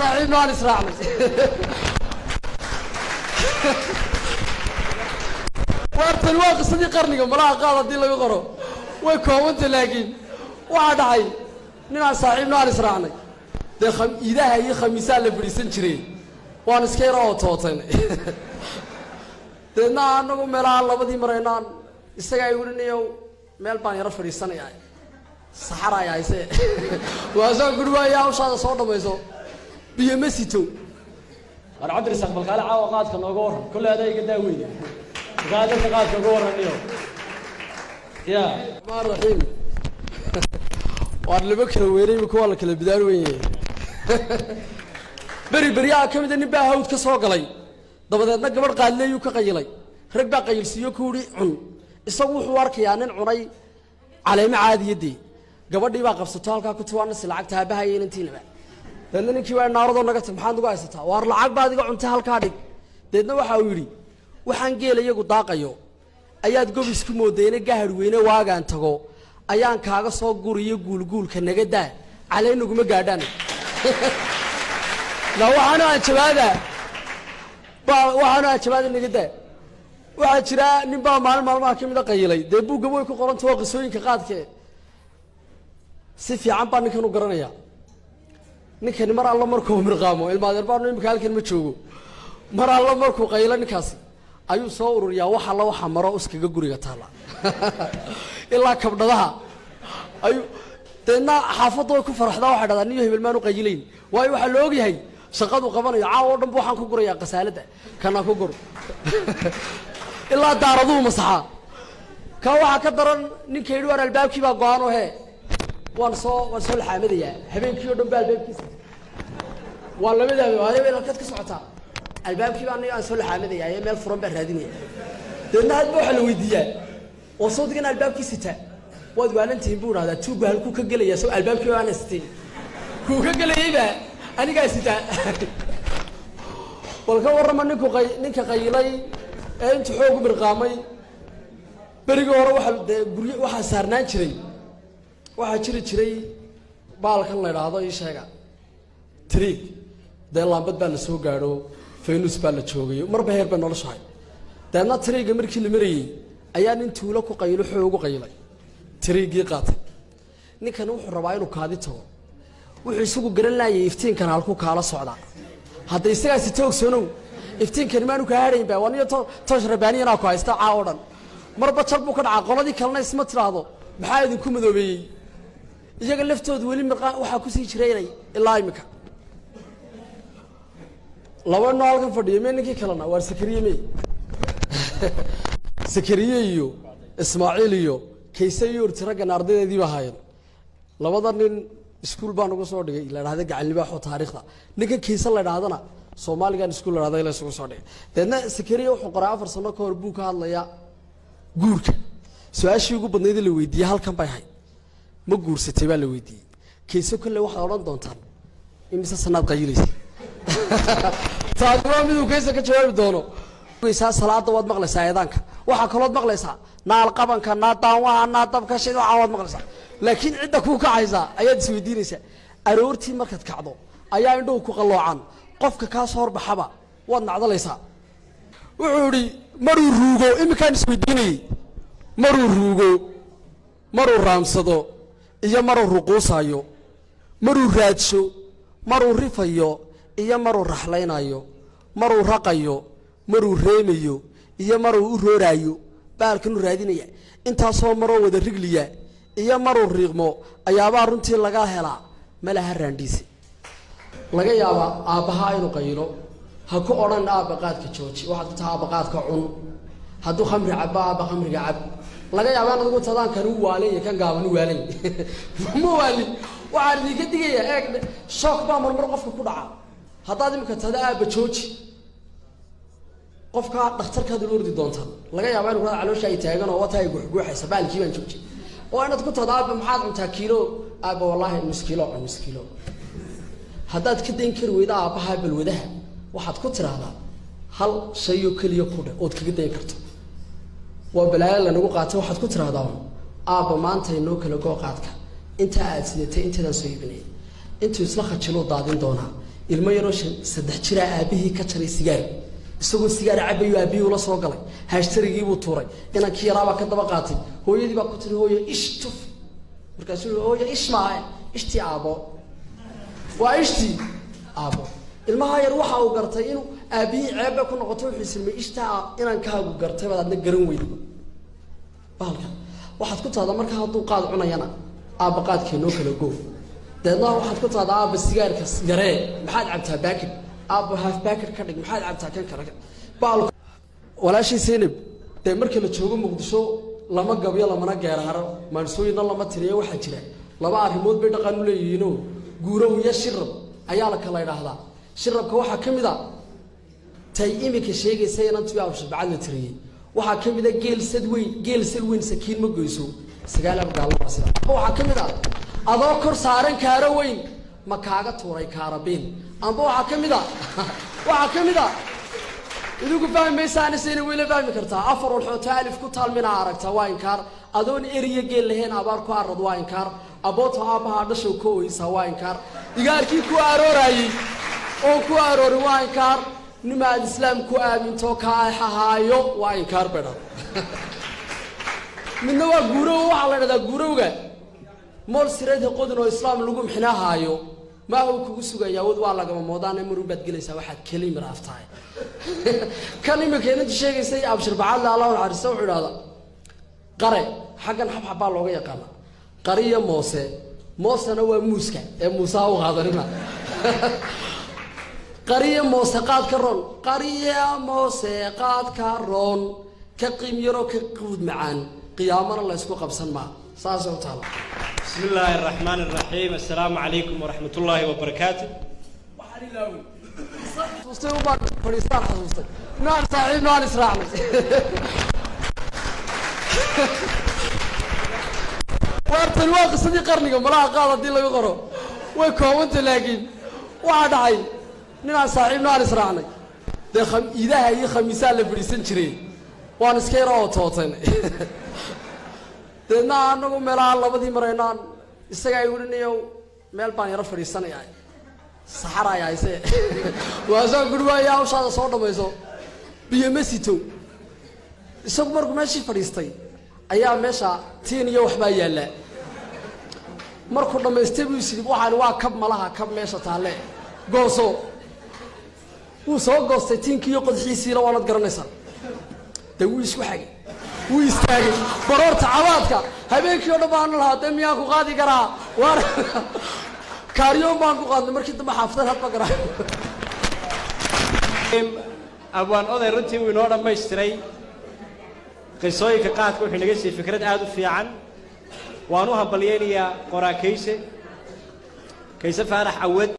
Saaxiibna waan israacnay. Waartan waa qisadii qarniga malaha qaad haddii laga qoro way koobanta, laakiin waxaa dhacay ninaan saaxiibna waan israacnay. Dee iidaha iyo khamiisaa la fadhiisan jiray, waan iska yara oo tootaynay. Deedna anagu meelaha labadii maraynaan isagaa igu ninayo meel baan yaro fadhiisanayaa, saxaraay hayse. Waasaan guri waaya, hawshaada soo dhamayso, biyo ma sito. War Cabdirasaaq, balkaale caawa qaadka nooga warran. Kolley adaa iga daaweyne, markaa dadka qaadka uga warraniyo ya. Raxmaan raxiim. Waar lama kala weynay, imika waa la kala bidaar wenyahay. Beri beryaha ka mida nin baa hawd ka soo galay, dabadeedna gabadh qaadleeyuu ka qayilay. Rag baa qayilsiiyo ku yihi cun. Isagu wuxuu arkayaa nin cunay caleemo caadiyadee. Gabadhii baa qabsato halkaa ku tiwaanasi lacagta aabahaya inantiinaba. Deedna ninkii waa naaradoo naga tag, maxaad ugu haysataa? Waar lacag baad iga cuntay, halkaa dhig. Deedna waxa uu yidhi, waxaan geela iyagu daaqayo ayaad gobis ku moodayna, gahar weyne waagaan tago ayaan kaaga soo guriyo. Guulguulka naga daa, caleen naguma gaadhaan. Na waxaanu anjabaada ba, waxaanu anjabaada naga daa. Waxaa jira nin baa maalin maalmaha ka mida qayilay. Dee buugga way ku qoranta, waa qisooyinka qaadke. Si fiican baa ninkan u garanaya. Ninkani mar allo markuu mirqaamo, ilmaadeer baanu, imika halkan ma joogo, mar allo markuu qaylo ninkaasi ayuu soo ururiyaa wax alla waxa maro iskaga guriga taalla ilaa kabdhadaha ayuu. Deedna xaafadda way ku faraxdaa, waxay dhahdaa niyo hebel maan u qayilayn, waayo waxaa la ogyahay shaqadu qabanayo. Caawa oo dhan bu waxaan ku gurayaa qasaaladda, kana ku gur ilaa daaraduhu masaxaa. Ka waxaa ka daran ninka yidhi waan albaabkii baa go-aan oo hee waan soo laxaamadayaa habeenkii oo dhan ba albaabkiisa waa labada habeen. Habeen halkaad ka socotaa? Albaabkii baa aniga aan soo laxaamadayaa ee meel furan baan raadinaya. Deedna hadba waxaa la weydiiyaa oo sawdigan albaabkii sita. Waad waalantihiin buu idhahdaa, tuugga halkuu ka gelayaa? Soo albaabkii baan siteen kuu ka gelayeyba anigaa sitaa. Bal ka warrama ninku qay ninka qayilay ee intuu xoog u mirqaamay. Berigii hore waxaa dee guryo waxaa saarnaan jiray, waxaa jiri jiray baalkan la idhaahdo ii sheega triig. Dee laambad baa la soo gaadho, faynus baa la joogayo, marba heer bay noloshahay. Deedna triigga markii la marayey ayaa nin tuulo ku qayilo, xoog ugu qayilay, triiggii qaatay. Ninkani wuxuu rabaa inuu kaadi tago, wuxuu isagu garan laayay iftiinkan halkuu kaala socdaa. Hadda isagaasi toogsanow iftiinkani maanu kaa hadhayn ba, waa niyo toosh rabaaniyanaa ku haysta caa oo dhan, marba jar buu ka dhacaa. Qoladii kalena isma tidhaahdo maxaa idinku madoobeeyey, iyaga laftoodu weli mirqaan waxaa kusii jira inay ilaa imika laba noo halkan fadhiyo. Me ninkii kalena waar Sakariye, me Sakariye iyo Ismaaciil iyo Kayse iyo Orti, raggan ardaydeedii ba ahaayeen. Labada nin iskuul baan ugu soo dhigay la dhahda Gacan Libaaxo taariikhda. Ninkan Kayse la dhahdana Soomaaligan iskuul la dhahda la isugu soo dhigay. Deedna Sakariye wuxuu qoray 4 sano ka hor buu ka hadlaya guurka. Su-aashii ugu badnayd la weydiiyey halkan bay ahayd, ma guursatay baa la weydiiyey Kayse. Kolle waxaad odhan doontaan imise sanaad qayilaysa? Taasi waa miduu Kayse ka jawaabi doono. Saa salaada waad maqlaysaa eedaanka, waxaa kalood maqlaysaa naal qabanka, naa daanwaha, naa dabka shid, waxaa waad maqlaysaa, laakiin cidda kuu kacaysaa ayaad isweydiinaysaa. Aroortii markaad kacdo ayaa indhuhu ku qalloocan, qofka kaa soo horbaxaba waad nacdalaysaa. Wuxuu idhi maruu ruugo, iminkaan isweydiinayey, maruu ruugo, maruu raamsado iyo maruu ruquusaayo, maruu raadsho, maruu rifayo iyo maruu raxlaynayo, maruu raqayo, maruu reemayo iyo maruu u rooraayo, baalkan u raadinaya, intaasoo maroo wada rigliya iyo maruu riiqmo ayaabaa runtii laga helaa malaha raandhiisi. Laga yaabaa aabbahaa inuu qayilo, ha ku odhan aabba qaadka jooji. Waxaad ku taha aabba qaadka cun. Hadduu khamri cabbo, aabba khamriga cab. Laga yaabaa in adigu tadaan kan u waalan, kan gaaban u waalan ma waalin. Waxaan idinka digayaa, eeg, shock baa marmar qofka ku dhaca. Haddaad imika tada aabba jooji, qofkaa dhakhtarkaad ula ordi doontaa. Laga yaabaa inu caloosha ay taagan oo wata ay guuxguuxaysa, baalkii baan jooji. Oo inaad ku tahdo aabba maxaad cuntaa kiilo? Aabba wallaahi nus kiilo cun, nus kiilo. Haddaad ka dayn kari weyda aabbaha balwadaha, waxaad ku tidhaahdaa hal shayoo keliya ku dheh ood kaga dayn karto. Waa balaayo lanagu qaatay. Waxaad ku tidhahdaa aabba maanta inoo kala goo qaadka, intaa aad sidatay inteedaan soo iibinaya. Intuu isla khajiluu daadin doonaa. Ilmo yaroo 3 jiraa aabbihii ka jaray sigaar, isagoo sigaar cabayo aabbihii ula soo galay, haashtarigiibuu tuuray. Inankii yaraabaa ka daba qaatay. Hooyadii baa ku tiri, "Hooyo, ish tuf." Markaasuu yihi, "Hooyo, ish maaha, ishtii aabbo waa ishtii aabbo." Ilmaha yar waxa uu gartay inuu aabbihii ceebba ku noqoto. Wuxuu isilmay ishtaa inankaagu gartay baad adna garan weyday. Bahalka waxaad ku tahdaa marka hadduu qaad cunayana, "Aabba, qaadkee noo kala goo." Deedna waxaad ku tahdaa, "Aabba, sigaarka yaree. Maxaad cabtaa? Baakid, aabba, half baakid ka dhig. Maxaad cabtaa?" Kan kale baal walaashii Zaynab. Dee marka la joogo Muqdisho lama gabyo, lamana geeraaro, maansooyinna lama tiriyo. Waxaa jira laba arrimood bay dhaqan u leeyihiinoo guurow iyo shirab ayaa la kala idhaahdaa. Shirabka waxaa ka mid a tay iminka sheegaysa inantii absharbacad la tiriyey. Waxaa ka mid a geel sad weyn, geel sad weyn sakiin ma goyso, sagaal abgaalo waa sida. Waxaa ka mid a adoo kor saaran kaaro weyn ma kaaga tuuray kaarabiin. Amba waxaa ka mid a idinku fahmi maysaana, sayna weyla fahmi kartaa: afar walxooto alif ku taalmina aragtaa waa inkaar, adoon eriya geel lahayn abaar ku arad waa inkaar, abooto aabbahaa dhashow ka oysaa waa inkaar, igaarkii ku arooraayey oo ku aroorin waa inkaar, nimaad islaam ku aamintoo ka axahaayo waa inkaar bay dhada. Midna waa guurow. Waxaa la dhahdaa guurowga mool sireed qodin oo islaam lagu mixnahaayo maaha uu kugu sugayaa wad waa lagama moodaane marun baad gelaysaa waxaad keli miraaf tahay. Kan iminka inantu sheegaysay Abshir Bacadle, Allahu naxariista, wuxuu idhahdaa qare xaggan xabxab baa looga yaqaana, qariyo moose. Moosena waa muuska ee muusaha u qaadanina. Qariyo moose qaad ka roon, qariya moose qaad ka roon, ka qiim yaroo ka quud macaan, qiyaamana la ysku qabsan maa. Saasay u taala. بسم الله الرحمن الرحيم. السلام عليكم ورحمة الله وبركاته. Xasuustay ubaan fadhiistaan, xasuustay naan saaxiib naan israacnay. Waartan waa qisadii qarniga malaha qaad haddii laga qoro way koobanta, laakiin waxaa dhacay ninaan saaxiib naan israacnay. Dee iidaha iyo khamiisaha la fadhiisan jiray, waan iska yara oo tootan. Deedna anagu meelaha labadii maraynaan isagaa igu meel baan yaro fadhiisanayaa, saxaraya hayse waasaan guri waaya, hawshaada soo dhamayso, biyo ma sito. Isagu markuu meeshii fadhiistay ayaa meesha tiin iyo waxbaa yaallaa. Markuu dhamaystay buu is yidhi, waxaan waa kab malaha, kab meesha taalle gooso. Wuu soo goostay tiinkii iyo qodxiisiina, waanad garanaysaa. Dee wuu isku xagay, wuu istaagay, baroorta cabaadka habeenkii o dhan baanu lahaa. Dee miyaan ku qaadi karaa? Waan kaariyoon baan ku qaadnay markii dambe xaafadad hadba garaa. Abwaan oday runtii wuu inoo dhammaystiray qisooyinka qaadka, wuxuu inaga siiyey fikrad aada u fiican. Waan u hambalyaynayaa qoraa Kayse, Kayse Faarax Cawad.